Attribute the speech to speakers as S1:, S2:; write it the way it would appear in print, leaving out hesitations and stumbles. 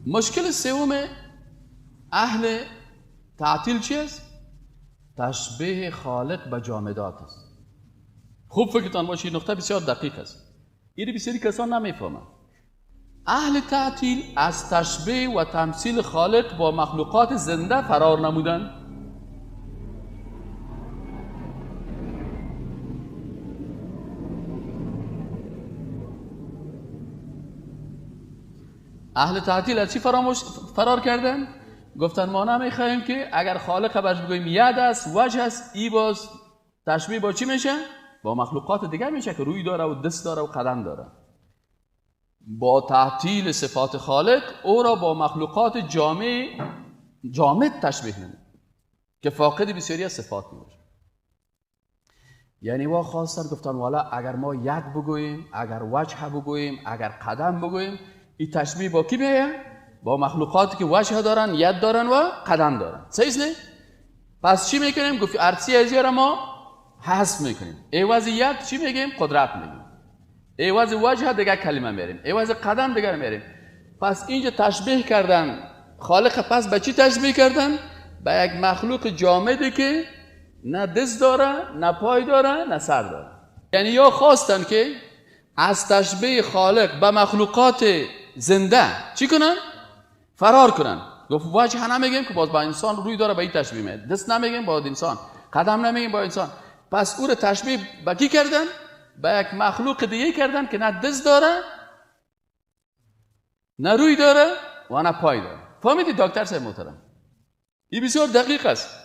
S1: مشکل سوم اهل تعطیل چی است؟ تشبیه خالق به جامدات است. خوب فکرتان باشه، این نقطه بسیار دقیق است. این بسیاری کسان نمیفهمند. اهل تعطیل از تشبیه و تمثیل خالق با مخلوقات زنده فرار نمودند. اهل تعطیل از چی فرار کردن؟ گفتن ما نمیخواهیم که اگر خالق برش بگوییم ید است، وجه است، ای باز تشبیه با چی میشه؟ با مخلوقات دیگر میشه که روی داره و دست داره و قدم داره. با تعطیل صفات خالق او را با مخلوقات جامد تشبیه نمود که فاقد بسیاری از صفات میباشه. یعنی وا خواستن گفتن والا اگر ما ید بگوییم، اگر وجه بگوییم، اگر قدم بگوییم، این تشبیه با کی میایه؟ با مخلوقاتی که وجه دارن، ید دارن و قدم دارن. صحیح نه؟ پس چی میکنیم؟ گفت ارسی از را ما حذف میکنیم. عوض ید چی میگیم؟ قدرت میگیم. عوض وجه دیگه کلمه میریم، عوض قدم دیگه میریم. پس اینجا تشبیه کردن خالق، پس به چی تشبیه کردن؟ به یک مخلوق جامدی که نه دست داره، نه پای داره، نه سر داره. یعنی یا خواستن که از تشبیه خالق به مخلوقات زنده چی کنن؟ فرار کنن. گفت وجه نمیگیم که باز با انسان روی داره، به این تشبیه میاد. دست نمیگیم با انسان، قدم نمیگیم با انسان. پس او رو تشبیه به کی کردن؟ به یک مخلوق دیگه کردن که نه دست داره، نه روی داره و نه پای داره. فهمیدید دکتر صاحب محترم؟ این بسیار دقیق است.